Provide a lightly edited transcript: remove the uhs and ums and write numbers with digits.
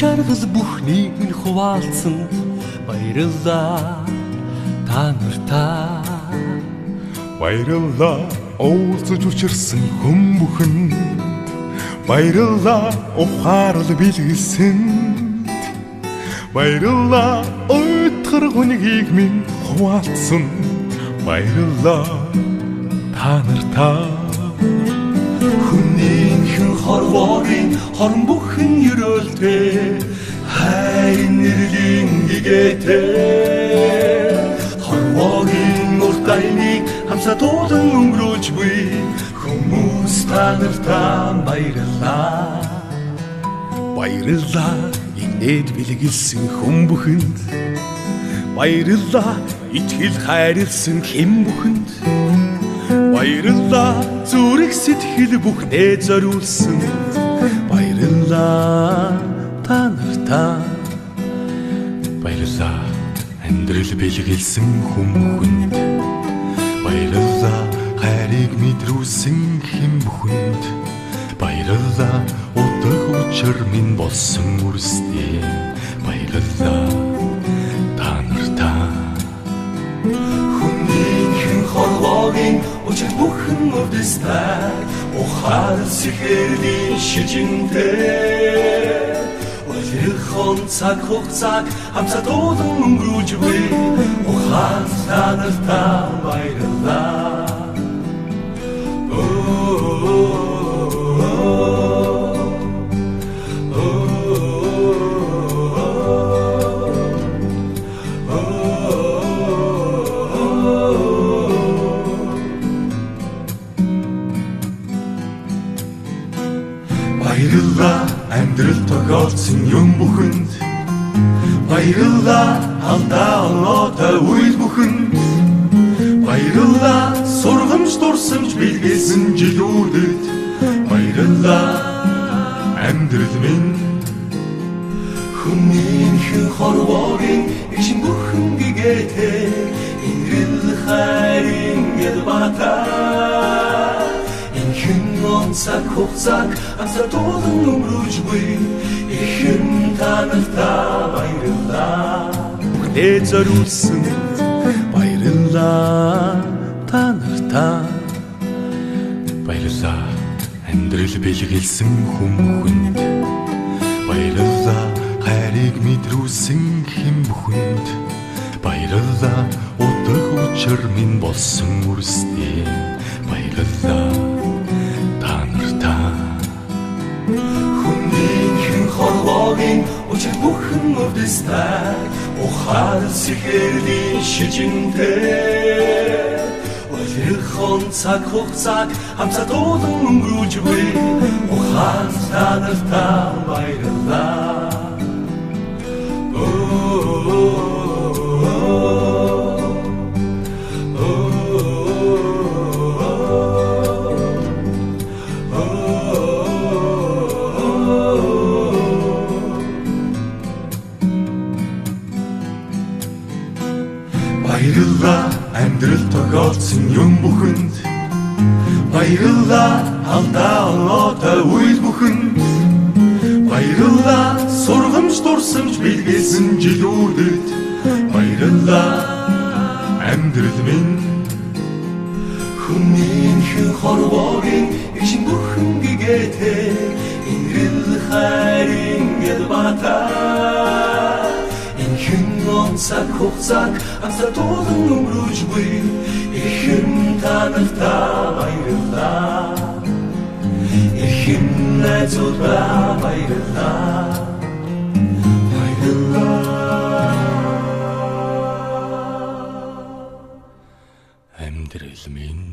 Жаргал бүхнийг минь хуваалцсанд баярлалаа та нартаа. Баярлалаа уулзаж учирсан хүн бүхэнд. Баярлалаа ухаарал бэлгэлсэнд. Баярлалаа уйтгар хүнгийг минь хуваалцсан. Баярлалаа та нартаа. Хүнийхэн хорвоогийн хорон бүхэн ерөөлтэй хайр нэрлийн гэгээтэй хорвоогийн урт аймыг хамсаа туулан өнгөрүүлж буй хүмүүс та нартаа баярлалаа. Баярлалаа инээд бэлгэлсэн хүн бүхэнд. Баярлалаа итгэл хайрлсан хэн бүхэнд. Баярлалаа зүрх сэтгэл бүхнээ зориулсан. Баярлалаа та нартаа. Баярлалаа амьдрал бэлгэлсэн хүн бүхэнд. Баярлалаа хайрыг мэдрүүлсэн хэн бүхэнд. Баярлалаа утга учир минь болсон үрсдээ. Баярлалаа та нартаа. Хүнийхэн хорвоогийн учир бүхэн өвдөстэй ухаан сэхэрлийн шижинтэй улирхон цаг хугацааг хамсаа туулан өнгөрүүлж буй ухаан та нартаа баярлалаа. Баярлалаа амьдрал тохиолдсон юм бүхэнд. Баярлалаа алдаа оноотой үйл бүхэнд. Баярлалаа сургамж дурсамж бэлгэлсэн жилүүдэд. Баярлалаа амьдрал минь. Хүнийхэн хорвоогийн эгшин бүхэн гэгээтэй инрэл хайрын ялбатай энхэн он цаг хугацааг хамсаа туулан өнгөрүүлж буй эхэн та нартаа баярлалаа. Бүхнээ зориулсан баярлалаа та нартаа. Баярлалаа амьдрал бэлгэлсэн хүн бүхэнд. Баярлалаа хайрыг мэдрүүлсэн хэн бүхэнд. Баярлалаа утга учир минь болсон үрсдээ. Баярлалаа та нартаа. Хүнийхэн хорвоогийн учир бүхэн өвдөстэй ухаан сэхэрлийн шижинтэй улирхон цаг хугацааг хамсаа туулан өнгөрүүлж буй ухаан та нартаа баярлалаа. Баярлалаа амьдрал тохиолдсон юм бүхэнд. Баярлалаа алдаа оноотой үйл бүхэнд. Баярлалаа сургамж дурсамж бэлгэлсэн жилүүдэд. Баярлалаа амьдрал минь. Хүнийхэн хорвоогийн эгшин бүхэн гэгээтэй инрэл хайрын ялбатай энхэн он цаг хугацааг хамсаа туулан өнгөрүүлж буй эхэн та нартаа баярлалаа. Эхэн найзуудаа баярлалаа. Баярлалаа. Амьдрал минь.